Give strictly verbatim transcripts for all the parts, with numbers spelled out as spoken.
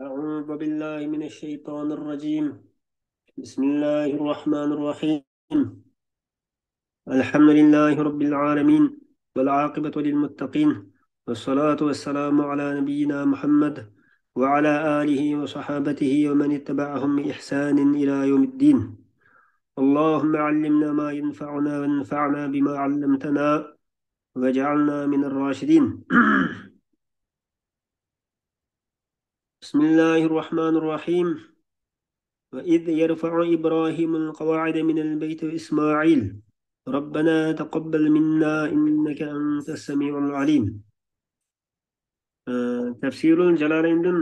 أعوذ بالله من الشيطان الرجيم. بسم الله الرحمن الرحيم. الحمد لله رب العالمين، والعاقبة للمتقين، والصلاة والسلام على نبينا محمد وعلى آله وصحابته ومن اتبعهم بإحسان إلى يوم الدين. اللهم علمنا ما ينفعنا وانفعنا بما علمتنا واجعلنا من الراشدين. بسم الله الرحمن الرحيم. وإذ يرفع إبراهيم القواعد من البيت وإسماعيل ربنا تقبل منا إنك أنت السميع العليم. ئە، تەفسىرۇل جالالەيندىن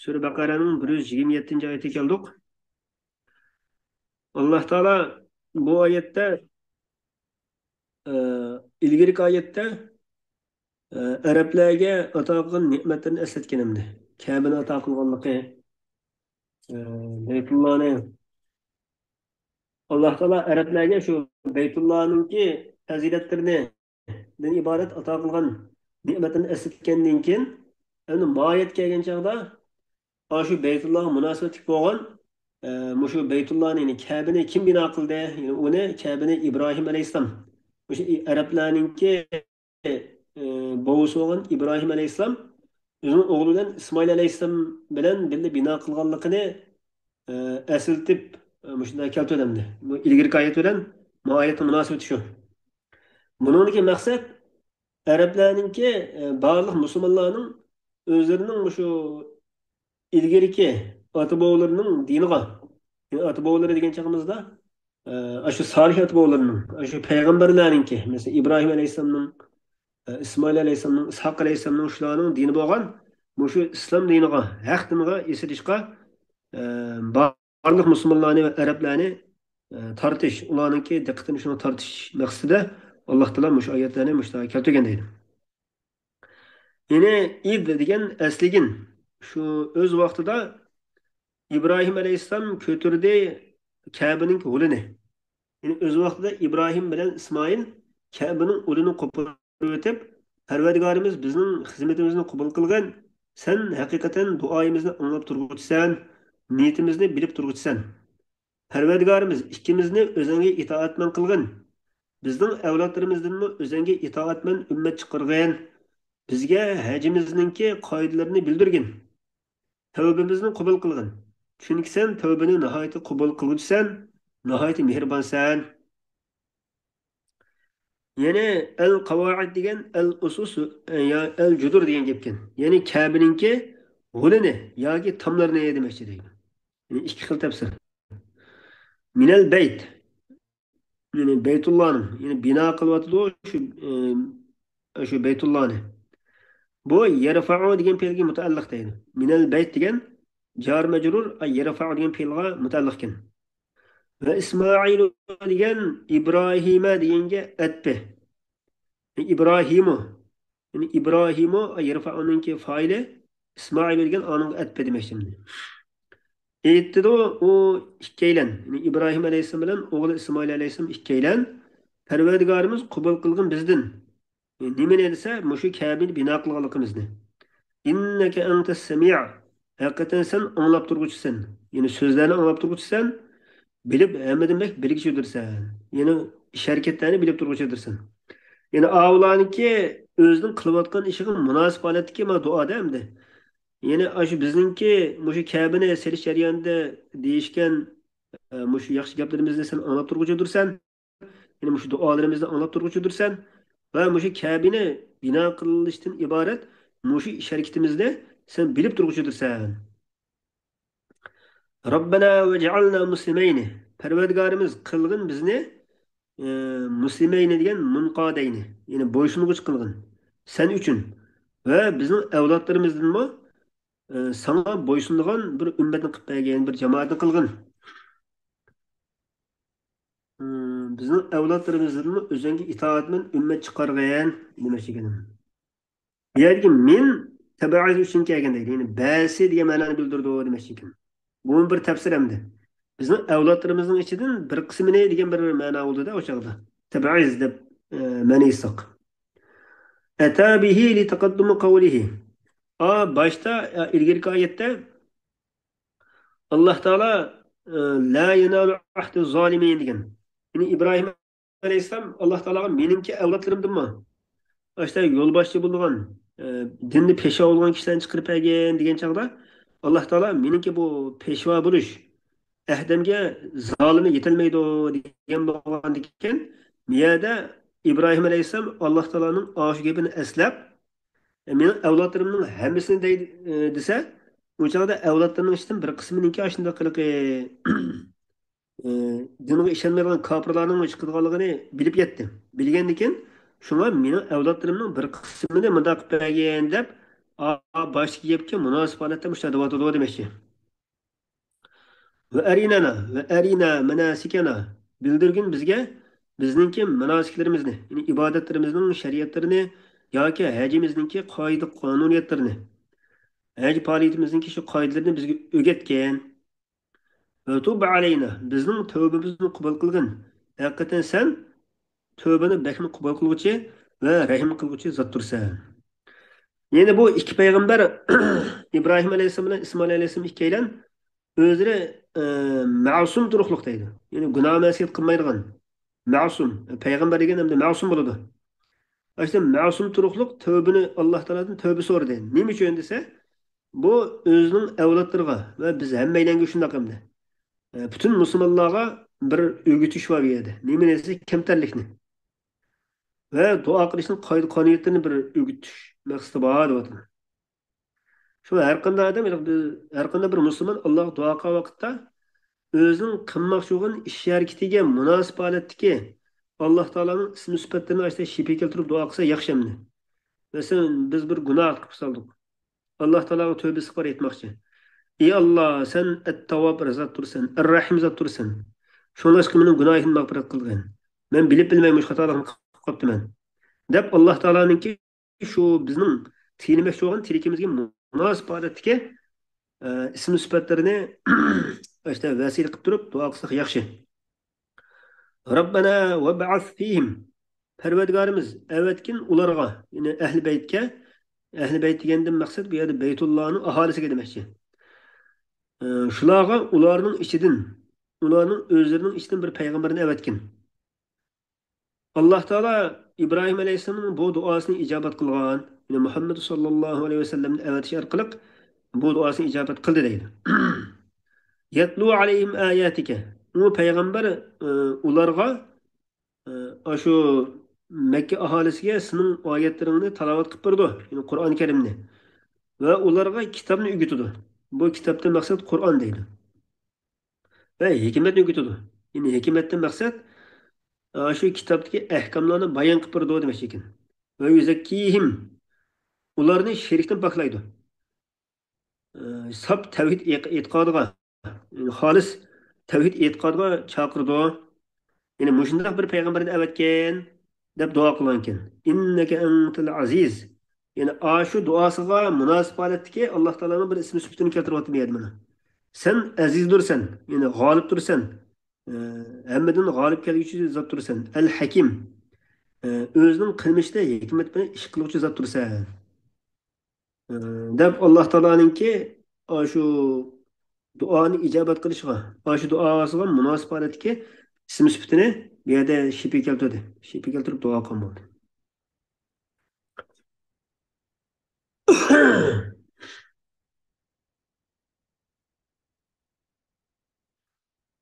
سۈرە بەقەرەنىڭ بىر يۈز يىگىرمە يەتتىنچى ئايىتىگە كەلدۇق. ئاللاھ تائالا بۇ ئايەتتە، ئە، ئىلگىرىكى ئايەتتە، ئە، ئەرەبلەرگە ئاتا قىلغان نېمەتلىرىنى ئەسلەتكەن ئەمدى. كەبىنى ئاتا قىلغانلىقى، ئە، بەيتۇللانى. ئاللاھ تائالا ئەرەبلەرگە شۇ بەيتۇللانىڭكى پەزىلەتلىرىنى دىن ئىبارەت ئاتا قىلغان نېمەتلىرىنى ئەسلەتكەندىن كېيىن، ئەمدى ماھىيەتكە كەلگەن چاغدا، ئاشۇ بەيتۇللاغا مۇناسىۋەتلىك بولغان، ئە، مۇشۇ بەيتۇللانى، يەنى كەبىنى كىم بىنا قىلدى؟ يەنى ئۇنى، كەبىنى ئىبراھىم ئەلەيھىسسالام. مۇشۇ ئەرەبلەرنىڭكى، ئە، بوۋىسى بولغان ئىبراھىم ئەلەيھىسسالام ئۆزىنىڭ ئوغلى بىلەن ئىسمائىل ئەلەيھىسسالام بىلەن بىللە بىنا قىلغانلىقىنى، ئە، ئەسلىتىپ، ئە، مۇشۇنداق كەلتۈردى ئەمدى. بۇ ئىلگىرىكى ئايەت بىلەن بۇ ئايەتنىڭ مۇناسىۋىتى شۇ. بۇنىڭدىكى مەقسەت، ئەرەبلەرنىڭكى، ئە، بارلىق مۇسۇلمانلارنىڭ ئۆزلىرىنىڭ مۇشۇ ئىلگىرىكى ئاتا-بوۋىلىرىنىڭ دىنىغا، يەنى ئاتا-بوۋىلىرى دېگەن چېغىمىزدا، ئە، ئاشۇ سالىھ ئاتا-بوۋىلىرىنىڭ، ئاشۇ پەيغەمبەرلەرنىڭكى، مەسىلەن، ئىبراھىم ئەلەيھىسسالامنىڭ، ئە، ئىسمائىل ئەلەيھىسسالامنىڭ، ئىسھاق ئەلەيھىسسالامنىڭ، شۇلارنىڭ دىنى بولغان مۇشۇ ئىسلام دىنىغا، ھەق دىنىغا ئېسىلىشقا، ئە، بارلىق مۇسۇلمانلارنى ۋە ئەرەبلەرنى، ئە، تارتىش، ئۇلارنىڭكى دىققىتىنى شۇنىڭغا تارتىش مەقسىتىدە ئاللاھ تائالا مۇشۇ ئايەتلەرنى مۇشۇ كەلتۈرگەن دەيدۇ. يەنى ئىد دېگەن ئەسلىگىن، شۇ ئۆز ۋاقتىدا ئىبراھىم ئەلەيھىسسالام كۆتۈردى كەبىنىڭ ھولىنى. يەنى ئۆز ۋاقتىدا ئىبراھىم بىلەن ئىسمائىل كەبىنىڭ ھولىنى قوپۇرۇۋېتىپ، پەرۋەردىگارىمىز بىزنىڭ خىزمىتىمىزنى قوبۇل قىلغىن، سەن ھەقىقەتەن دۇئايىمىزنى ئاڭلاپ تۇرغۇچىسەن، نىيىتىمىزنى بىلىپ تۇرغۇچىسەن. پەرۋەردىگارىمىز، ئىككىمىزنى ئۆزۈڭگە ئىتائەتمەن قىلغىن. بىزنىڭ ئەۋلادلىرىمىزدىنمۇ ئۆزۈڭگە ئىتائەتمەن ئۈممەت چىقارغىن. بىزگە ھەجىمىزنىڭكى قائىدىلىرىنى بىلدۈرگىن. تەۋبىمىزنى قوبۇل قىلغىن. چۈنكى سەن تەۋبىنى ناھايىتى قوبۇل قىلغۇچىسەن، ناھايىتى مېھرىبانسەن. يەنى ئەل قاۋائىد دېگەن ئەل ئۇسۇس يا ئەل جۇدۇر دېگەن گەپكەن. يەنى كەبىنىڭكى ھولىنى ياكى تاملىرىنى دېمەكچى دەيدۇ. يەنى ئىككى خىل تەپسىر. مىنەل بەيت. يەنى بەيتۇللانىڭ، يەنى بىنا قىلىۋاتىدۇ شۇ، ئە، شۇ بەيتۇللانى. بۇ يەرفەئۇ دېگەن پېئىلگە مۇتەئەللىق دەيدۇ. مىنەل بەيت دېگەن جار مەجرۇر، ئە، يەرفەئۇ دېگەن پېئىلغا مۇتەئەللىقكەن. ۋە ئىسمائىلۇ دېگەن ئىبراھىمە دېگەنگە ئەتپى. ئىبراھىمۇ. يەنى ئىبراھىمۇ، ئە، يەرفەئۇنىڭكى فائىلى، ئىسمائىلۇ دېگەن ئانىڭغا ئەتپى دېمەكچى. ئېيتتىدۇ ئۇ ئىككىيلەن، يەنى ئىبراھىم ئەلەيھىسسالام بىلەن ئوغلى ئىسمائىل ئەلەيھىسسالام ئىككىيلەن، پەرۋەردىگارىمىز قوبۇل قىلغىن بىزدىن. نېمىنى دېسە، مۇشۇ كەبىنى بىنا قىلغانلىقىمىزنى. ئىننەكە ئەنتەس سەمىئ، ھەقىقەتەن سەن ئاڭلاپ تۇرغۇچىسەن. يەنى سۆزلەرنى ئاڭلاپ تۇرغۇچىسەن، بىلىپ ھەممىدىن بەك بىلگۈچىدۇرسەن. يەنى ئىش ھەرىكەتلەرنى بىلىپ تۇرغۇچىدۇرسەن. يەنى ئاۋۇلارنىڭكى ئۆزىنىڭ قىلىۋاتقان ئىشىغا مۇناسىپ ھالەتتىكى مانا دۇئادا ئەمدى. يەنى ئاشۇ بىزنىڭكى مۇشۇ كەبىنى سېلىش جەريانىدا دېيىشكەن، ئە، مۇشۇ ياخشى گەپلىرىمىزنى سەن ئاڭلاپ تۇرغۇچىدۇرسەن. يەنى مۇشۇ دۇئالىرىمىزنى ئاڭلاپ تۇرغۇچىدۇرسەن. ۋە مۇشۇ كەبىنى بىنا قىلىشتىن ئىبارەت مۇشۇ ئىش ھەرىكىتىمىزنى سەن بىلىپ تۇرغۇچىدۇرسەن. رەببەنا ۋەجئەلنا مۇسلىمەينى. پەرۋەردىگارىمىز، قىلغىن بىزنى، ئى، مۇسلىمەينى دېگەن مۇنقادەينى، يەنى بويسۇنغۇچى قىلغىن سەن ئۈچۈن. ۋە بىزنىڭ ئەۋلادلىرىمىزدىنمۇ، ئى، ساڭا بويسۇنىدىغان بىر ئۈممەتنى قىلىپ بەرگىن، بىر جامائەتنى قىلغىن. ئى، بىزنىڭ ئەۋلادلىرىمىزدىنمۇ ئۆزۈڭگە ئىتائەتمەن ئۈممەت چىقارغىن دېمەكچى ئىكەن. بۇ يەردىكى مىن تەبەئىز ئۈچۈن كەلگەن دەيدۇ. يەنى بەسى دېگەن مەنانى بىلدۈرىدۇ دېمەكچى ئىكەن. بۇمۇ بىر تەپسىر ئەمدى. بىزنىڭ ئەۋلادلىرىمىزنىڭ ئىچىدىن بىر قىسمىنى دېگەن بىر مەنا بولدى-دە ئۇ چاغدا. تەبەئىز دەپ، ئە، مەنە ئېيتساق. ئەتا بىھى لىتەقەددۇمى قەۋلىھى. ئا، باشتا، ئە، ئىلگىرىكى ئايەتتە ئاللاھ تائالا، ئە، «لا يەنالۇ ئەھدى زالىمىن» دېگەن. يەنى ئىبراھىم ئەلەيھىسسالام ئاللاھ تائالاغا «مېنىڭكى ئەۋلادلىرىمدىنمۇ ئاشتا يولباشچى بولىدىغان، ئە، دىندا پېشۋا بولغان كىشىلەرنى چىقىرىپ بەرگىن» دېگەن چاغدا، ئاللاھ تائالا «مېنىڭكى بۇ پېشۋا بولۇش ئەھدەمگە زالىملار يېتەلمەيدۇ» دېگەن بولغاندىكىن، بۇ يەردە ئىبراھىم ئەلەيھىسسالام ئاللاھ تائالانىڭ ئاشۇ گېپىنى ئەسلەپ، «مېنىڭ ئەۋلادلىرىمنىڭ ھەممىسىنى» دەيدۇ، ئە، دېسە، ئۇ چاغدا ئەۋلادلىرىنىڭ ئىچىدىن بىر قىسمىنىڭكى ئاشۇنداق قىلىقى، ئە، دىنغا ئىشەنمەيدىغان كاپىرلارنىڭ چىقىدىغانلىقىنى بىلىپ يەتتى. بىلگەندىكىن، شۇڭا «مېنىڭ ئەۋلادلىرىمنىڭ بىر قىسمىنى مۇنداق قىلىپ بەرگىن» دەپ، ئا، باشتىكى گەپكە مۇناسىپ ھالەتتە مۇشۇ دەۋاتىدۇ دېمەكچى. «ۋە ئەرىنەنا، ۋە ئەرىنا مەناسىكەنا»، بىلدۈرگىن بىزگە بىزنىڭكى ماناسىكلىرىمىزنى، يەنى ئىبادەتلىرىمىزنىڭ شەرىئەتلىرىنى ياكى ھەجىمىزنىڭكى قائىدە-قانۇنىيەتلىرىنى، ھەج پائالىيىتىمىزنىڭكى شۇ قائىدىلىرىنى بىزگە ئۆگەتكىن. «ۋە تۇب ئەلەينا»، بىزنىڭ تەۋبىمىزنى قوبۇل قىلغىن. ھەقىقەتەن سەن تەۋبىنى بەكمۇ قوبۇل قىلغۇچى ۋە رەھىم قىلغۇچى زاتتۇرسەن. يەنى بۇ ئىككى پەيغەمبەر، ئىبراھىم ئەلەيھىسسالام بىلەن ئىسمائىل ئەلەيھىسسالام ئىككىيلەن ئۆزلىرى، ئە، مەسۇم تۇرۇقلۇق دەيدۇ. يەنى گۇناھ مەسىيەت قىلمايدىغان، مەسۇم، پەيغەمبەر دېگەن ئەمدى مەسۇم بولىدۇ. ئاشۇ مەسۇم تۇرۇقلۇق تەۋبىنى، ئاللاھ تائالادىن تەۋبە سورىدى. نېمە ئۈچۈن دېسە، بۇ ئۆزىنىڭ ئەۋلادلىرىغا ۋە بىز ھەممەيلەنگە شۇنداق ئەمدى. ئە، پۈتۈن مۇسۇلمانلارغا بىر ئۆگىتىش بار بۇ يەردە. نېمە دېسە، كەمتەرلىكنى ۋە دۇئا قىلىشنىڭ قائىدە-قانۇنىيەتلىرىنى بىر ئۆگىتىش مەقسىتى بار دەۋاتىمەن. شۇ ھەر قانداق ئادەم، ھەر قانداق بىر مۇسۇلمان ئاللاھقا دۇئا قىلغان ۋاقىتتا ئۆزىنىڭ قىلماقچى بولغان ئىش ھەرىكىتىگە مۇناسىپ ھالەتتىكى ئاللاھ تائالانىڭ ئىسمى سۈپەتلىرىنى ئاشتا شەپە كەلتۈرۈپ دۇئا قىلسا ياخشى ئەمدى. مەسىلەن، بىز بىر گۇناھ قىلىپ سالدۇق. ئاللاھ تائالاغا تەۋبە ئىستىغپار ئېيتماقچى. ئى ئاللاھ، سەن ئەت-تەۋۋاب زاتتۇرسەن، ئەر-رەھىم زاتتۇرسەن. شۇڭلاشقا مېنىڭ گۇناھىمنى مەغپىرەت قىلغىن. مەن بىلىپ بىلمەي مۇشۇ خاتالىقنى قىلىپ قاپتىمەن، دەپ ئاللاھ تائالانىڭكى شۇ بىزنىڭ تىلىمەكچى بولغان تىلىكىمىزگە مۇناسىپ ھالەتتىكى، ئە، ئىسىم سۈپەتلىرىنى ئاشتا ۋەسىيلە قىلىپ تۇرۇپ دۇئا قىلساق ياخشى. رەببەنا ۋەبئەس فىھىم. پەرۋەردىگارىمىز، ئەۋەتكىن ئۇلارغا، يەنى ئەھلى بەيتكە، ئەھلى بەيت دېگەندىن مەقسەت بۇ يەردە بەيتۇللانىڭ ئاھالىسىگە دېمەكچى. ئە، شۇلارغا ئۇلارنىڭ ئىچىدىن، ئۇلارنىڭ ئۆزلىرىنىڭ ئىچىدىن بىر پەيغەمبەرنى ئەۋەتكىن. ئاللاھ تائالا ئىبراھىم ئەلەيھىسسالامنىڭ بۇ دۇئاسىنى ئىجابەت قىلغان، يەنى مۇھەممەد ساللاللاھۇ ئەلەيھى ۋەسەللەمنى ئەۋەتىش ئارقىلىق بۇ دۇئاسىنى ئىجابەت قىلدى دەيدۇ. يەتلۇ ئەلەيھىم ئاياتىكە. ئۇ پەيغەمبەر، ئە، ئۇلارغا، ئە، ئاشۇ مەككە ئاھالىسىگە سېنىڭ ئايەتلىرىڭنى تىلاۋەت قىلىپ بېرىدۇ، يەنى قۇرئان كەرىمنى. ۋە ئۇلارغا كىتابنى ئۆگىتىدۇ. بۇ كىتابتىن مەقسەت قۇرئان دەيدۇ. ۋە ھېكمەتنى ئۆگىتىدۇ. يەنى ھېكمەتتىن مەقسەت، ئاشۇ كىتابتىكى ئەھكاملارنى بايان قىلىپ بېرىدۇ دېمەكچى ئىكەن. ۋە يۇزەككىھىم. ئۇلارنى شېرىكتىن پاكلايدۇ. ئى، ساپ تەۋھىد ئېق-، ئېتىقادىغا، خالىس تەۋھىد ئېتىقادىغا چاقىرىدۇ. يەنى مۇشۇنداق بىر پەيغەمبەرنى ئەۋەتكىن دەپ دۇئا قىلغانكەن. ئىننەكە ئەنتەل ئەزىز. يەنى ئاشۇ دۇئاسىغا مۇناسىپ ھالەتتىكى ئاللاھ تائالانىڭ بىر ئىسمى سۈپىتىنى كەلتۈرۈۋاتىدۇ بۇ يەردە مانا. سەن ئەزىزدۇرسەن، يەنى غالىبتۇرسەن. ئى، ھەممىدىن غالىب كەلگۈچى زاتتۇرسەن. ئەل ھەكىم. ئى، ئۆزىنىڭ قىلمىشىدا ھېكمەت بىلەن ئىش قىلغۇچى زاتتۇرسەن. ئى، دەپ ئاللاھ تائالانىڭكى ئاشۇ دۇئانى ئىجابەت قىلىشىغا، ئاشۇ دۇئاسىغا مۇناسىپ ھالەتتىكى ئىسىم سۈپىتىنى بۇ يەردە شەپە كەلتۈردى. شەپە كەلتۈرۈپ دۇئا قىلغان بولدى.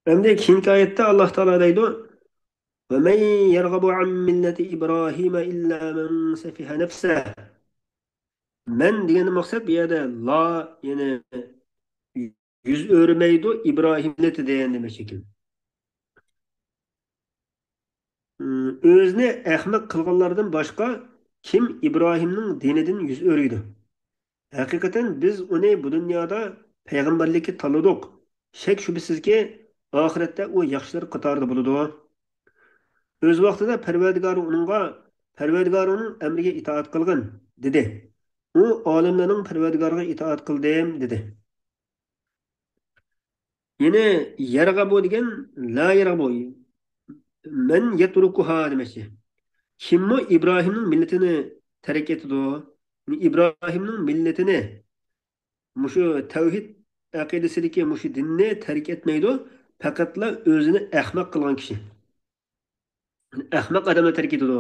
ئەمدى كېيىنكى ئايەتتە ئاللاھ تائالا دەيدۇ، وَمَن يَرْغَبُ عَن مِّلَّةِ إِبْرَاهِيمَ إِلَّا مَن سَفِهَ نَفْسَهُ. مەن دېگەندىن مەقسەت بۇ يەردە لا، يەنى يۈز ئۆرۈمەيدۇ ئىبراھىم مىللىتىدىن دېمەكچى ئىكەن. ئۆزىنى ئەخمەق قىلغانلاردىن باشقا كىم ئىبراھىمنىڭ دىنىدىن يۈز ئۆرۈيدۇ؟ ھەقىقەتەن بىز ئۇنى بۇ دۇنيادا پەيغەمبەرلىككە تاللىدۇق. شەك-شۈبھىسىزكى، ئاخىرەتتە ئۇ ياخشىلار قاتارىدا بولىدۇ. ئۆز ۋاقتىدا پەرۋەردىگارى ئۇنىڭغا، پەرۋەردىگارىڭنىڭ ئەمرىگە ئىتائەت قىلغىن، دېدى. ئۇ ئالەملەرنىڭ پەرۋەردىگارىغا ئىتائەت قىلدىم، دېدى. يەنى يەرغەبۇ دېگەن، لا يەرغەبۇ. مەن يەترۇكۇھا دېمەكچى. كىممۇ ئىبراھىمنىڭ مىللىتىنى تەرك ئېتىدۇ؟ ئىبراھىمنىڭ مىللىتىنى، مۇشۇ تەۋھىد ئەقىدىسىدىكى مۇشۇ دىننى تەرك ئەتمەيدۇ، پەقەتلا ئۆزىنى ئەخمەق قىلغان كىشى. ئەخمەق ئادەملا تەرك ئېتىدۇ.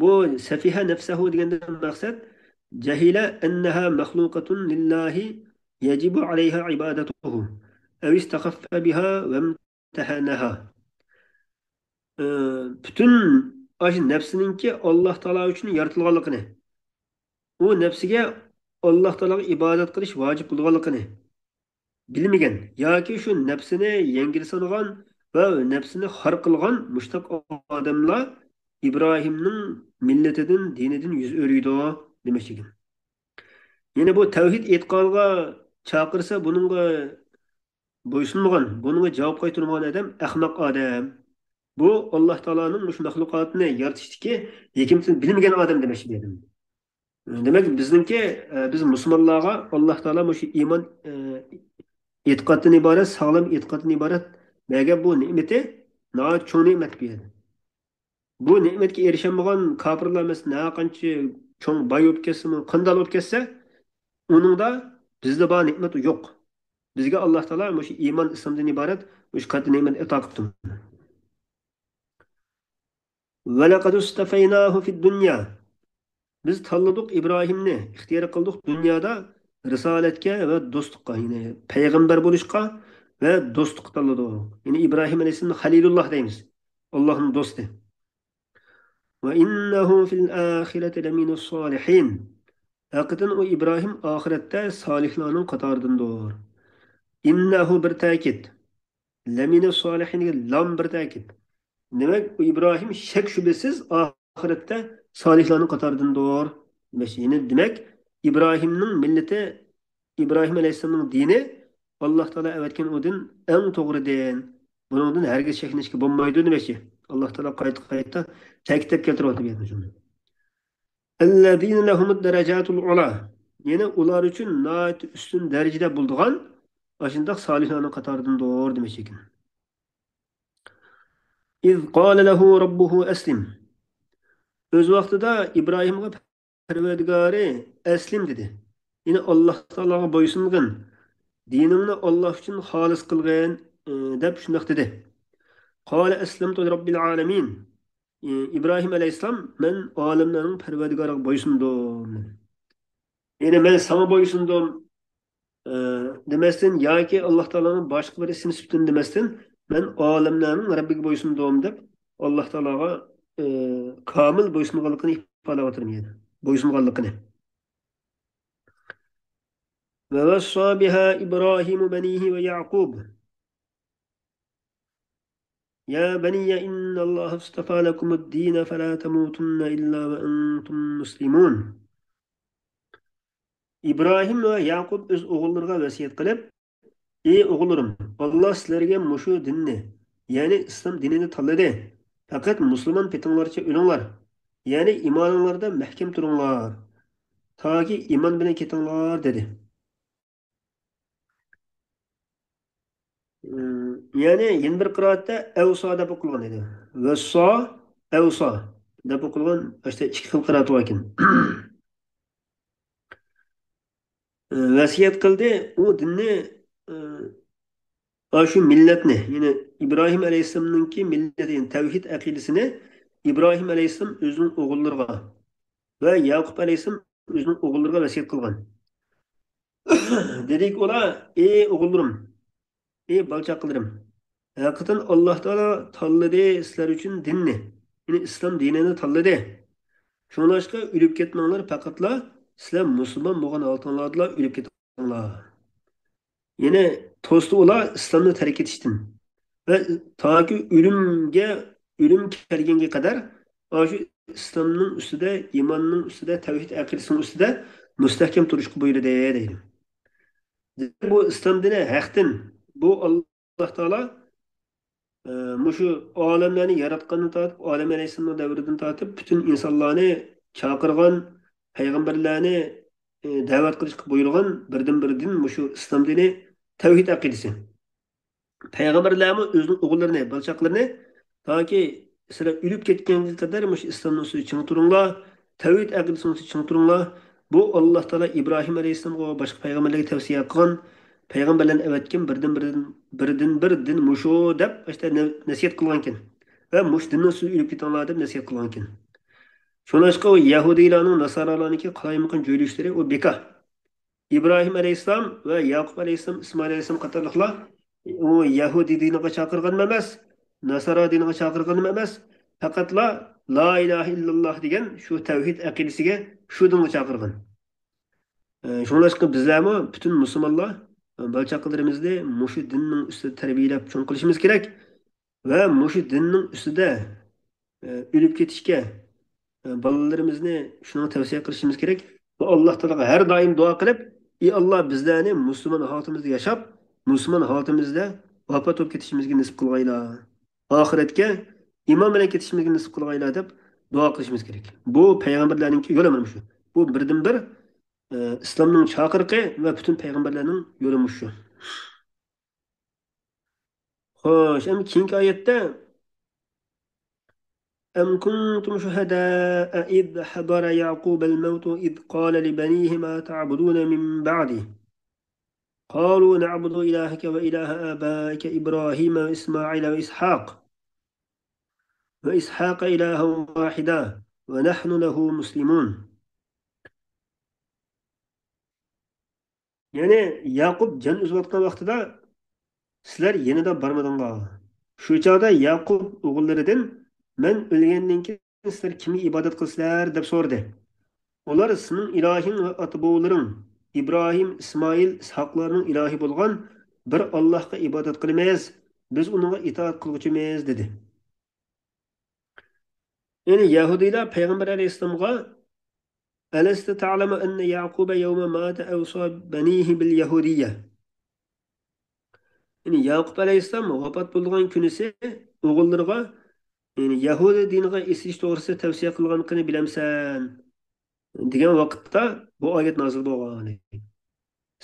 بۇ سەفىھە نەفسەھۇ دېگەندىن مەقسەت، جەھىلە ئەننەھا مەخلۇقەتۇن لىللاھى يەجىبۇ ئەلەيھا ئىبادەتۇھۇ ئەۋ ئىستەخەففە بىھا ۋەمتەھەنەھا. ئى، پۈتۈن ئاشۇ نەپسىنىڭكى ئاللاھ تائالا ئۈچۈن يارىتىلغانلىقىنى، ئۇ نەپسىگە ئاللاھ تائالاغا ئىبادەت قىلىش ۋاجىپ بولغانلىقىنى بىلمىگەن ياكى شۇ نەپسىنى يەڭگىل سانىغان ۋە نەپسىنى خار قىلغان مۇشۇنداق ئادەملەر ئىبراھىمنىڭ مىللىتىدىن، دىنىدىن يۈز ئۆرۈيدۇ دېمەكچى ئىكەن. يەنى بۇ تەۋھىد ئېتىقادىغا چاقىرسا، بۇنىڭغا بويسۇنمىغان، بۇنىڭغا جاۋاب قايتۇرمىغان ئادەم ئەخمەق ئادەم. بۇ ئاللاھ تائالانىڭ مۇشۇ مەخلۇقاتنى يارىتىشتىكى ھېكمىتىنى بىلمىگەن ئادەم دېمەكچى بۇ يەردە. دېمەك، بىزنىڭكى، ئە، بىز مۇسۇلمانلارغا ئاللاھ تائالا مۇشۇ ئىمان، ئە، ئېتىقادتىن ئىبارەت، ساغلام ئېتىقادتىن ئىبارەت بەرگەن بۇ نېمىتى ناھايىتى چوڭ نېمەت بۇ يەردە. بۇ نېمەتكە ئېرىشەلمىگەن كاپىرلار، مەسىلەن، ھە قانچە چوڭ باي بولۇپ كەتسىمۇ، قانداق بولۇپ كەتسە، ئۇنىڭدا بىزدە بار نېمەت يوق. بىزگە ئاللاھ تائالا مۇشۇ ئىمان، ئىسلامدىن ئىبارەت مۇشۇ قاتتىق نېمەتنى ئاتا قىپتۇ. ولقد اصطفيناه في الدنيا. بىز تاللىدۇق ئىبراھىمنى، ئىختىيار قىلدۇق دۇنيادا رىسالەتكە ۋە دوستلۇققا، يەنى پەيغەمبەر بولۇشقا ۋە دوستلۇققا تاللىدۇق. يەنى ئىبراھىم ئەلەيھىسسالامنى خەلىلۇللاھ دەيمىز. ئاللاھنىڭ دوستى. وإنه في الآخرة لمن الصالحين. ھەقىقەتەن ئۇ ئىبراھىم ئاخىرەتتە سالىھلارنىڭ قاتارىدىندۇر. ئىننەھۇ بىر تەكىت. لەمىنە سالىھىنگە لام بىر تەكىت. دېمەك، ئۇ ئىبراھىم شەك-شۈبھىسىز ئاخىرەتتە سالىھلارنىڭ قاتارىدىندۇر. دېمەكچى، يەنى دېمەك، ئىبراھىمنىڭ مىللىتى، ئىبراھىم ئەلەيھىسسالامنىڭ دىنى ئاللاھ تائالا ئەۋەتكەن ئۇ دىن ئەڭ توغرا دىن. بۇنىڭدىن ھەرگىز چەكلىنىشكە بولمايدۇ دېمەكچى. ئاللاھ تائالا قايتا-قايتا تەكىتلەپ كەلتۈرۈۋاتىدۇ بۇ يەردە شۇنى. الذين لهم الدرجات العلى. يەنى ئۇلار ئۈچۈن ناھايىتى ئۈستۈن دەرىجىدە بولىدىغان ئاشۇنداق سالىھلارنىڭ قاتارىدىندۇر دېمەكچى ئىكەن. إذ قال له ربه أسلم. ئۆز ۋاقتىدا ئىبراھىمغا پەرۋەردىگارى ئەسلىم دېدى. يەنى ئاللاھ تائالاغا بويسۇنغىن، دىنىڭنى ئاللاھ ئۈچۈن خالىس قىلغىن، ئى، دەپ شۇنداق دېدى. قال أسلمت لرب العالمين. ئى، ئىبراھىم ئەلەيھىسسالام، مەن ئالەملەرنىڭ پەرۋەردىگارىغا بويسۇندۇم. يەنى مەن ساڭا بويسۇندۇم، ئى، دېمەستىن ياكى ئاللاھ تائالانىڭ باشقا بىر ئىسمى سۈپىتىدىن دېمەستىن، مەن ئالەملەرنىڭ رەببىگە بويسۇندۇم دەپ ئاللاھ تائالاغا، ئى، كامىل بويسۇنغانلىقىنى ئىپادىلەۋاتىمەن يەنە. بويسۇنغانلىقىنى. ووصى بها إبراهيم بنيه ويعقوب. يا بني إن الله اصطفى لكم الدين فلا تموتن إلا وأنتم مسلمون. ئىبراھىم ۋە يەقۇب ئۆز ئوغۇللىرىغا ۋەسىيەت قىلىپ، ئى ئوغۇللىرىم، ئاللاھ سىلەرگە مۇشۇ دىننى، يەنى ئىسلام دىنىنى تاللىدى. پەقەت مۇسۇلمان پېتىڭلارچە ئۆلۈڭلار، يەنى ئىمانىڭلاردا مەھكەم تۇرۇڭلار، تاكى ئىمان بىلەن كېتىڭلار، دېدى. ئىم، يەنى يەنە بىر قىرائەتتە ئەۋسا دەپ ئوقۇلغان ئىدى. ۋەسسا، ئەۋسا دەپ ئوقۇلغان، ئىشتە ئىككى خىل قىرائەت بار ئىكەن. ۋەسىيەت قىلدى، ئۇ دىننى، ئاشۇ مىللەتنى، يەنى ئىبراھىم ئەلەيھىسسالامنىڭكى مىللىتى، يەنى تەۋھىد ئەقىدىسىنى ئىبراھىم ئەلەيھىسسالام ئۆزىنىڭ ئوغۇللىرىغا ۋە يەقۇب ئەلەيھىسسالام ئۆزىنىڭ ئوغۇللىرىغا ۋەسىيەت قىلغان. دېدىكى ئۇلار، ئى ئوغۇللىرىم، ئى بالا-چاقىلىرىم، ھەقىقەتەن ئاللاھ تائالا تاللىدى سىلەر ئۈچۈن دىننى، يەنى ئىسلام دىنىنى تاللىدى. شۇڭلاشقا ئۆلۈپ كەتمەڭلار، پەقەتلا سىلەر مۇسۇلمان بولغان ھالىتىڭلاردا ئۆلۈپ كېتىڭلار. يەنى توستى ئۇلار ئىسلامنى تەرك ئېتىشتىن. ۋە تاكى ئۆلۈمگە، ئۆلۈم كەلگەنگە قەدەر ئاشۇ ئىسلامنىڭ ئۈستىدە، ئىماننىڭ ئۈستىدە، تەۋھىد ئەقىدىسىنىڭ ئۈستىدە مۇستەھكەم تۇرۇشقا بۇيرۇدى، دەيدۇ. بۇ ئىسلام دىنى ھەقتىن، بۇ ئاللاھ تائالا، ئە، مۇشۇ ئالەملەرنى ياراتقاندىن تارتىپ، ئادەم ئەلەيھىسسالامنىڭ دەۋرىدىن تارتىپ پۈتۈن ئىنسانلارنى چاقىرغان، پەيغەمبەرلەرنى، ئە، دەۋەت قىلىشقا بۇيرۇغان بىردىنبىر دىن مۇشۇ ئىسلام دىنى، تەۋھىد ئەقىدىسى. پەيغەمبەرلەرمۇ ئۆزىنىڭ ئوغۇللىرىنى، بالا-چاقىلىرىنى تاكى سىلەر ئۆلۈپ كەتكەنگە قەدەر مۇشۇ ئىسلامنىڭ ئۈستىدە چىڭ تۇرۇڭلار، تەۋھىد ئەقىدىسىنىڭ ئۈستىدە چىڭ تۇرۇڭلار. بۇ ئاللاھ تائالا ئىبراھىم ئەلەيھىسسالامغا ۋە باشقا پەيغەمبەرلەرگە تەۋسىيە قىلغان، پەيغەمبەرلەرنى ئەۋەتكەن بىردىن بىردىن، بىردىن بىر دىن مۇشۇ دەپ، ئاشۇ يەردە نە-، نەسىھەت قىلغانكەن. ۋە مۇشۇ دىننىڭ ئۈستىدە ئۆلۈپ كېتىڭلار دەپ نەسىھەت قىلغانكەن. شۇڭلاشقا ئۇ يەھۇدىيلارنىڭ، ناسارالارنىڭكى قالايمىقان جۆيلۈشلىرى ئۇ بىكار. ئىبراھىم ئەلەيھىسسالام ۋە ياقۇپ ئەلەيھىسسالام، ئىسمائىل ئەلەيھىسسالام قاتارلىقلار ئۇ يەھۇدىي دىنىغا چاقىرغانمۇ ئەمەس، ناسارا دىنىغا چاقىرغانمۇ ئەمەس، پەقەتلا لا ئىلاھە ئىللاللا دېگەن شۇ تەۋھىد ئەقىدىسىگە، شۇ دىنغا چاقىرغان. ئە، شۇڭلاشقا بىزلەرمۇ پۈتۈن مۇسۇلمانلار، ئە، بالا-چاقىلىرىمىزنى مۇشۇ دىننىڭ ئۈستىدە تەربىيەلەپ چوڭ قىلىشىمىز كېرەك ۋە مۇشۇ دىننىڭ ئۈستىدە، ئە، ئۆلۈپ كېتىشكە، ئە، بالىلىرىمىزنى شۇنىڭغا تەۋسىيە قىلىشىمىز كېرەك. ۋە ئاللا تائالاغا ھەر دائىم دۇئا قىلىپ، ئى ئاللا، بىزلەرنى مۇسۇلمان ھالىتىمىزدە ياشاپ، مۇسۇلمان ھالىتىمىزدە ۋاپات بولۇپ كېتىشىمىزگە نېسىپ قىلغايلا. ئاخىرەتكە ئىمان بىلەن كېتىشىمىزگە نېسىپ قىلغايلا دەپ دۇئا قىلىشىمىز كېرەك. بۇ پەيغەمبەرلەرنىڭكى يولى مانا مۇشۇ. بۇ بىردىنبىر، ئە، ئىسلامنىڭ چاقىرىقى ۋە پۈتۈن پەيغەمبەرلەرنىڭ يولى مۇشۇ. خوش، ئەمدى كېيىنكى ئايەتتە، أم كنتم شهداء إذ حضر يعقوب الموت إذ قال لبنيه ما تعبدون من بعده قالوا نعبد إلهك وإله آبائك إبراهيم وإسماعيل وإسحاق وإسحاق إلها واحدا ونحن له مسلمون. يەنى ياقۇپ جان ئۈزۈۋاتقان ۋاقتىدا سىلەر يېنىدا بارمىدىڭلار؟ شۇ چاغدا ياقۇپ ئوغۇللىرىدىن، مەن ئۆلگەندىن كېيىن سىلەر كىمگە ئىبادەت قىلىسىلەر؟ دەپ سورىدى. ئۇلار، سېنىڭ ئىلاھىڭ ۋە ئاتا-بوۋىلىرىڭ ئىبراھىم، ئىسمائىل، ئىسھاقلارنىڭ ئىلاھى بولغان بىر ئاللاھقا ئىبادەت قىلىمىز، بىز ئۇنىڭغا ئىتائەت قىلغۇچىمىز، دېدى. يەنى يەھۇدىيلار پەيغەمبەر ئەلەيھىسسالامغا، ألست تعلم أن يعقوب يوم مات أوصى بنيه باليهودية؟ يەنى ياقۇپ ئەلەيھىسسالام ۋاپات بولىدىغان كۈنىسى ئوغۇللىرىغا، يەنى يەھۇدىي دىنىغا ئېسىش توغرىسىدا تەۋسىيە قىلغانلىقىنى بىلەمسەن؟ دېگەن ۋاقىتتا بۇ ئايەت نازىل بولغان.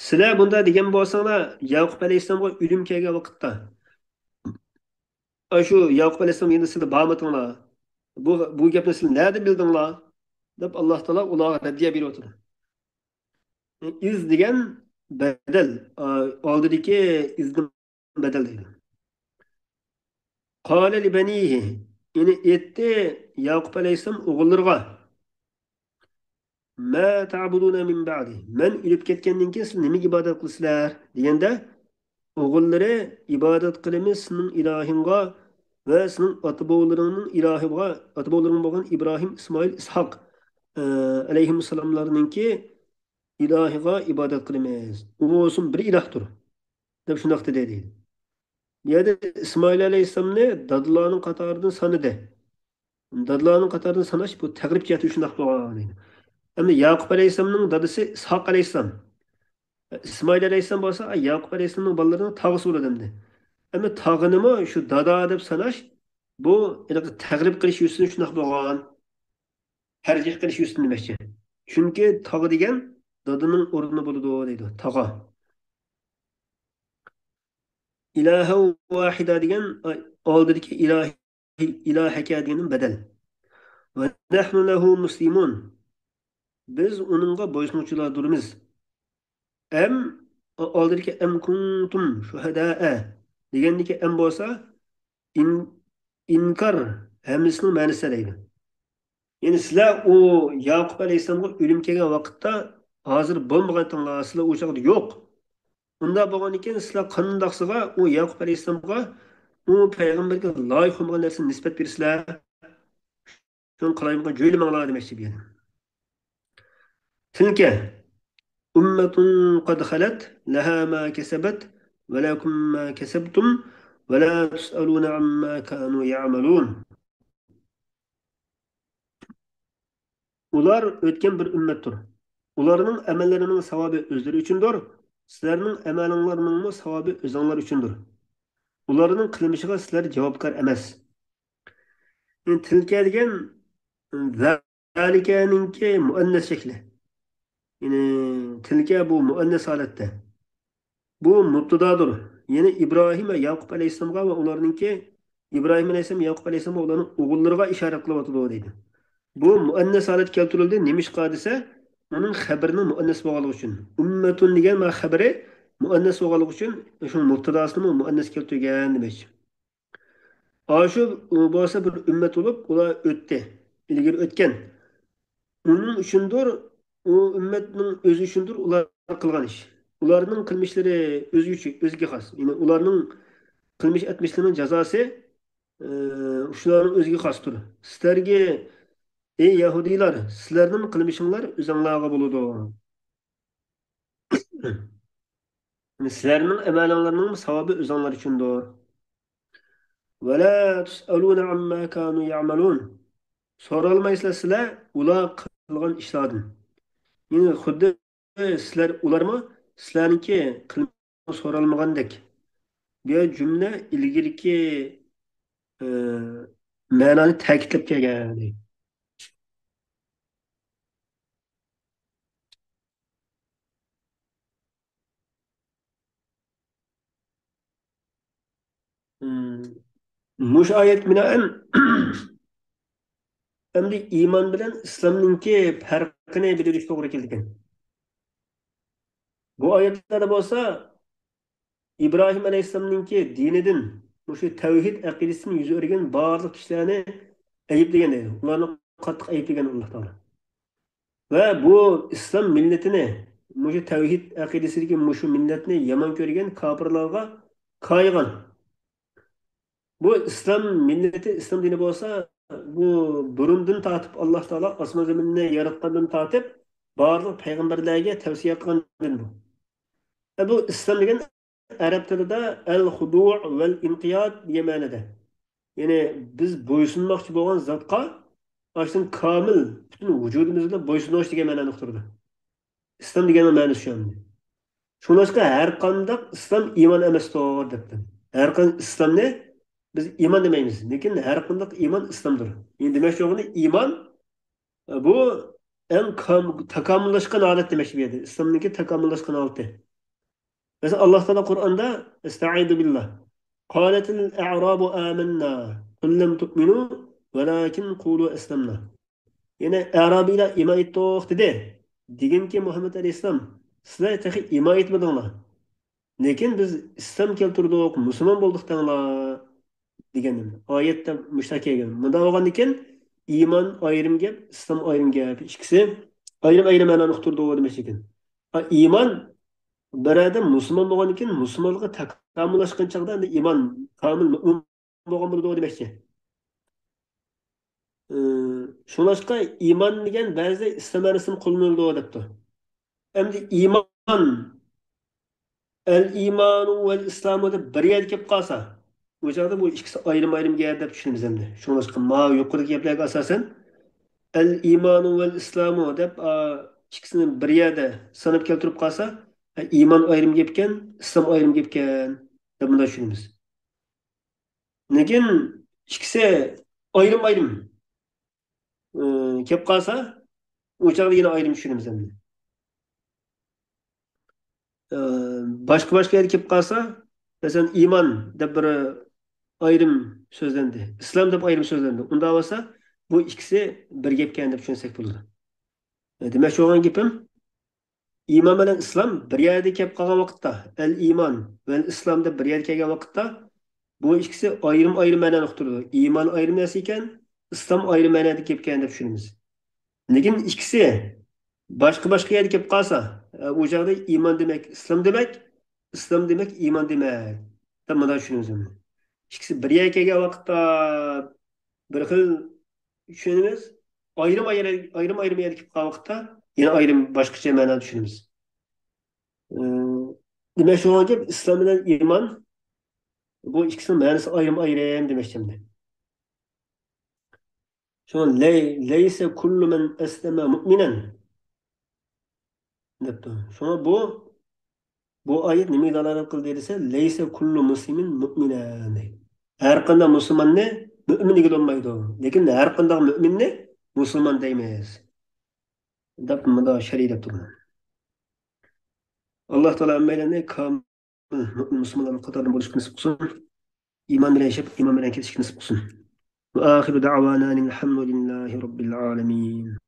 سىلەر بۇنداق دېگەن بولساڭلار، ياقۇپ ئەلەيھىسسالامغا ئۆلۈم كەلگەن ۋاقىتتا، ئاشۇ ياقۇپ ئەلەيھىسسالام يەنە سىلەر بارمىدىڭلار؟ بۇ، بۇ گەپنى سىلەر نەدە بىلدىڭلار؟ دەپ ئاللا تائالا ئۇلارغا رەددىيە بېرىۋاتىدۇ. ئىز دېگەن بەدەل، ئا، ئالدىدىكى ئىزدىن بەدەل دەيدۇ. قال لبنيه، يەنى ئېيتتى ياقۇپ ئەلەيھىسسالام ئوغۇللىرىغا، ما تعبدون من بعدي، مەن ئۆلۈپ كەتكەندىن كېيىن سىلەر نېمىگە ئىبادەت قىلىسىلەر؟ دېگەندە، ئوغۇللىرى، ئىبادەت قىلىمىز سېنىڭ ئىلاھىڭغا ۋە سېنىڭ ئاتا-بوۋىلىرىڭنىڭ ئىلاھىغا، ئاتا-بوۋىلىرىڭ بولغان ئىبراھىم، ئىسمائىل، ئىسھاق، ئە، ئەلەيھىمۇسسالاملارنىڭكى ئىلاھىغا ئىبادەت قىلىمىز. ئۇ بولسۇن بىر ئىلاھتۇر، دەپ شۇنداق دېدى، دەيدۇ. بۇ يەردە ئىسمائىل ئەلەيھىسسالامنى دادىلارنىڭ قاتارىدىن سانىدى. دادىلارنىڭ قاتارىدىن ساناش بۇ تەغرىب جەھەتتىن شۇنداق بولغان. ئەمدى ياقۇپ ئەلەيھىسسالامنىڭ دادىسى ئىسھاق ئەلەيھىسسالام. ئىسمائىل ئەلەيھىسسالام بولسا، ئاي، ياقۇپ ئەلەيھىسسالامنىڭ بالىلىرىنىڭ تاغىسى بولىدۇ ئەمدى. ئەمدى تاغىنىمۇ شۇ دادا دەپ ساناش، بۇ ھېلىقى تەغرىب قىلىش يۈزىسىدىن شۇنداق بولغان. تەرجىھ قىلىش يۈزىسىدىن دېمەكچى. چۈنكى تاغا دېگەن دادىنىڭ ئورنى بولىدۇ دەيدۇ، تاغا. ئىلاھە ۋاھىدا دېگەن، ئالدىدىكى ئىلاھى، ئىلاھەكە دېگەندىن بەدەل. ۋە نەھنۇ لەھۇ مۇسلىمۇن. بىز ئۇنىڭغا بويسۇنغۇچىلاردۇرمىز. ئەم، ئالدىدىكى ئەم كۇنتۇم شۇھەدائە دېگەندىكى ئەم بولسا، ئىن-، ئىنكار ھەملىسىنىڭ مەنىسى دەيدۇ. يەنى سىلەر ئۇ ياقۇپ ئەلەيھىسسالامغا ئۆلۈم كەلگەن ۋاقىتتا ھازىر بولمىغانتىڭلار، سىلەر ئۇ چاغدا يوق. ئۇنداق بولغاندىكىن سىلەر قانداقسىغا ئۇ ياقۇپ ئەلەيھىسسالامغا ئۇ پەيغەمبەرگە لايىق بولمىغان نەرسىنى نىسبەت بېرىسىلەر؟ شۇنى قالايمىقان جۆيلىمەڭلار دېمەكچى بۇ يەردە. تىلكە ئۇممەتۇن قەد خەلەت لەھا ما كەسەبەت ۋە لەكۇم ما كەسەبتۇم ۋە لا تۇسئەلۇنە ئەمما كانۇ يەئمەلۇن. ئۇلار ئۆتكەن بىر ئۈممەتتۇر. ئۇلارنىڭ ئەمەللىرىنىڭ ساۋابى ئۆزلىرى ئۈچۈندۇر. سىلەرنىڭ ئەمەلىڭلارنىڭمۇ ساۋابى ئۆزۈڭلار ئۈچۈندۇر. ئۇلارنىڭ قىلمىشىغا سىلەر جاۋابكار ئەمەس. يەنى تىلكە دېگەن زالىكەنىڭكى مۇئەننەس شەكلى. يەنى تىلكە بۇ مۇئەننەس ھالەتتە. بۇ مۇبتىدادۇر. يەنى ئىبراھىم ۋە ياقۇپ ئەلەيھىسسالامغا ۋە ئۇلارنىڭكى، ئىبراھىم ئەلەيھىسسالام، ياقۇپ ئەلەيھىسسالام ۋە ئۇلارنىڭ ئوغۇللىرىغا ئىشارە قىلىۋاتىدۇ دەيدۇ. بۇ مۇئەننەس ھالەت كەلتۈرۈلدى. نېمىشقا دېسە، ئۇنىڭ خەبىرىنىڭ مۇئەننەس بولغانلىقى ئۈچۈن. ئۈممەتۇن دېگەن مانا خەبىرى، مۇئەننەس بولغانلىقى ئۈچۈن شۇ مۇبتاداسىنىمۇ مۇئەننەس كەلتۈرگەن دېمەكچى. ئاشۇ بولسا بىر ئۈممەت بولۇپ، ئۇلار ئۆتتى، ئىلگىرى ئۆتكەن. ئۇنىڭ ئۈچۈندۇر، ئۇ ئۈممەتنىڭ ئۆزى ئۈچۈندۇر ئۇلار قىلغان ئىش. ئۇلارنىڭ قىلمىشلىرى ئۆزگىچە، ئۆزىگە خاس. يەنى ئۇلارنىڭ قىلمىش ئەتمىشلىرىنىڭ جازاسى، ئى، شۇلارنىڭ ئۆزىگە خاستۇر. سىلەرگە، ئەي يەھۇدىيلار، سىلەرنىڭ قىلمىشىڭلار ئۆزۈڭلارغا بولىدۇ. سىلەرنىڭ ئەمەلىڭلارنىڭ ساۋابى ئۆزۈڭلار ئۈچۈندۇر. ولا تسألون عما كانوا يعملون. سورالمايسىلەر سىلەر ئۇلار قىلغان ئىشلاردىن. يەنى خۇددى سىلەر، ئۇلارمۇ سىلەرنىڭكى قىلمىشىڭلارنى سورالمىغاندەك. بۇ يەر جۈملە ئىلگىرىكى، ئى، مەنانى تەكىتلەپ كەلگەن. مم. مۇشۇ ئايەتكە بىنائەن ئەمدى ئىمان بىلەن ئىسلامنىڭكى پەرقىنى بىلدۈرۈش توغرا كېلىدىكەن. بۇ ئايەتلەردە بولسا ئىبراھىم ئەلەيھىسسالامنىڭكى دىنىدىن، مۇشۇ تەۋھىد ئەقىدىسىدىن يۈز ئۆرۈگەن بارلىق كىشىلەرنى ئەيىبلىگەن دەيدۇ. ئۇلارنى قاتتىق ئەيىبلىگەن ئاللا تائالا. ۋە بۇ ئىسلام مىللىتىنى، مۇشۇ تەۋھىد ئەقىدىسىدىكى مۇشۇ مىللەتنى يامان كۆرگەن كاپىرلارغا كايىغان. بۇ ئىسلام مىللىتى، ئىسلام دىنى بولسا، بۇ بۇرۇندىن تارتىپ ئاللا تائالا ئاسمان زېمىننى ياراتقاندىن تارتىپ بارلىق پەيغەمبەرلەرگە تەۋسىيە قىلغان دىن بۇ. ئە، بۇ ئىسلام دېگەن ئەرەب تىلىدا ئەل خۇدۇ ۋەل ئىنقىياد دېگەن مەنىدە. يەنى بىز بويسۇنماقچى بولغان زاتقا ئاشۇندىن كامىل پۈتۈن ۋۇجۇدىمىز بىلەن بويسۇنۇش دېگەن مەنانى ئۇقتۇرىدۇ. ئىسلام دېگەننىڭ مەنىسى شۇ ئەمدى. شۇڭلاشقا ھەر قانداق ئىسلام ئىمان ئەمەستۇر دەپتۇ. ھەر قانداق ئىسلامنى بىز ئىمان دېمەيمىز. لېكىن ھەر قانداق ئىمان ئىسلامدۇر. يەنى دېمەكچى بولغىنى ئىمان، بۇ ئەڭ كام-، تاكامۇللاشقان ھالەت دېمەكچى بۇ يەردە. ئىسلامنىڭكى تاكامۇللاشقان ھالىتى. مەسىلەن، ئاللا تائالا قۇرئاندا، ئەستەئىزۇ بىللا، قالەتىل ئەئرابۇ ئامەننا، قۇل لەم تۇئمىنۇ، ۋەلاكىن قۇلۇ ئەسلەمنا. يەنى ئەرابىيلار ئىمان ئېيتتۇق دېدى. دېگىنكى مۇھەممەد ئەلەيھىسسالام، سىلەر تېخى ئىمان ئېيتمىدىڭلار. لېكىن بىز ئىسلام كەلتۈردۇق، مۇسۇلمان بولدۇق دەڭلار، دېگەن ئايەتتە مۇشۇنداق كەلگەن. مۇنداق بولغاندىكىن ئىمان ئايرىم گەپ، ئىسلام ئايرىم گەپ. ئىككىسى ئايرىم-ئايرىم مەنانى ئۇقتۇرىدۇ دېمەكچىكەن. ئا، ئىمان بىر ئادەم مۇسۇلمان بولغاندىن كېيىن مۇسۇلمانلىققا تاكامۇللاشقان چاغدا ئەمدى ئىمان كامىل مۆمىن بولغان بولىدۇ دېمەكچى. ئى، شۇڭلاشقا ئىمان دېگەن بەزىدە ئىسلام مەنىسىدىن قوللىنىلىدۇ دەپتۇ. ئەمدى ئىمان، ئەل ئىمانۇ ۋەل ئىسلامۇ دەپ بىر يەردە كېلىپ قالسا، ئۇ چاغدا بۇ ئىككىسى ئايرىم-ئايرىم گەپ دەپ چۈشىنىمىز ئەمدى. شۇڭلاشقا ماۋۇ يۇقىرىدىكى گەپلەرگە ئاساسەن، ئەل ئىمانۇ ۋەل ئىسلامۇ دەپ، ئا، ئىككىسىنى بىر يەردە ساناپ كەلتۈرۈپ قالسا، ئە، ئىمان ئايرىم گەپكەن، ئىسلام ئايرىم گەپكەن دەپ مۇنداق چۈشىنىمىز. لېكىن ئىككىسى ئايرىم-ئايرىم، ئى، كەپ قالسا، ئۇ چاغدا يەنە ئايرىم چۈشىنىمىز ئەمدى. ئى، باشقا-باشقا يەردە كەپ قالسا، مەسىلەن، ئىمان دەپ بىر ئايرىم سۆزلەندى، ئىسلام دەپ ئايرىم سۆزلەندى. ئۇنداق بولسا، بۇ ئىككىسى بىر گەپكەن دەپ چۈشەنسەك بولىدۇ. ئى، دېمەكچى بولغان گېپىم، ئىمان بىلەن ئىسلام بىر يەردە كەپ قالغان ۋاقىتتا، ئەل ئىمان ۋەل ئىسلام دەپ بىر يەردە كەلگەن ۋاقىتتا، بۇ ئىككىسى ئايرىم-ئايرىم مەنانى ئۇقتۇرىدۇ. ئىمان ئايرىم نەرسە ئىكەن، ئىسلام ئايرىم مەنادا كەپكەن دەپ چۈشىنىمىز. لېكىن ئىككىسى باشقا-باشقا يەردە كەپ قالسا، ئە، ئۇ چاغدا ئىمان دېمەك، ئىسلام دېمەك، ئىسلام دېمەك، ئىمان دېمەك دەپ مۇنداق چۈشىنىمىز. ئىككىسى بىر يەرگە كەلگەن ۋاقىتتا بىر خىل چۈشىنىمىز. ئايرىم-ئايرىم، ئايرىم-ئايرىم يەرگە كېلىپ قالغان ۋاقىتتا يەنە ئايرىم، باشقىچە مەنا چۈشىنىمىز. ئى، دېمەكچى بولغان گەپ، ئىسلام بىلەن ئىمان، بۇ ئىككىسىنىڭ مەنىسى ئايرىم-ئايرىم دېمەكچى ئەمدى. شۇڭا لەي-، لەيسە كۇللۇ مەن ئەسلەمە مۇئمىنەن دەپتۇ. شۇڭا بۇ، بۇ ئايەت نېمىگە دالالەت قىلدى دېسە، لەيسە كۇللۇ مۇسلىمىن مۇئمىنەن. ھەر قانداق مۇسۇلماننى مۆمىن دېگىلى بولمايدۇ. لېكىن ھەر قانداق مۆمىننى مۇسۇلمان دەيمىز دەپ مۇندا شەرھلەپ تۇرىمەن. ئاللا تائالا ھەممەيلەننى كامىل مۇسۇلمانلارنىڭ قاتارىدا بولۇشقا نېسىپ قىلسۇن. ئىمان بىلەن ياشاپ، ئىمان بىلەن كېتىشكە نېسىپ قىلسۇن. وآخر دعوانا أن الحمد لله رب العالمين.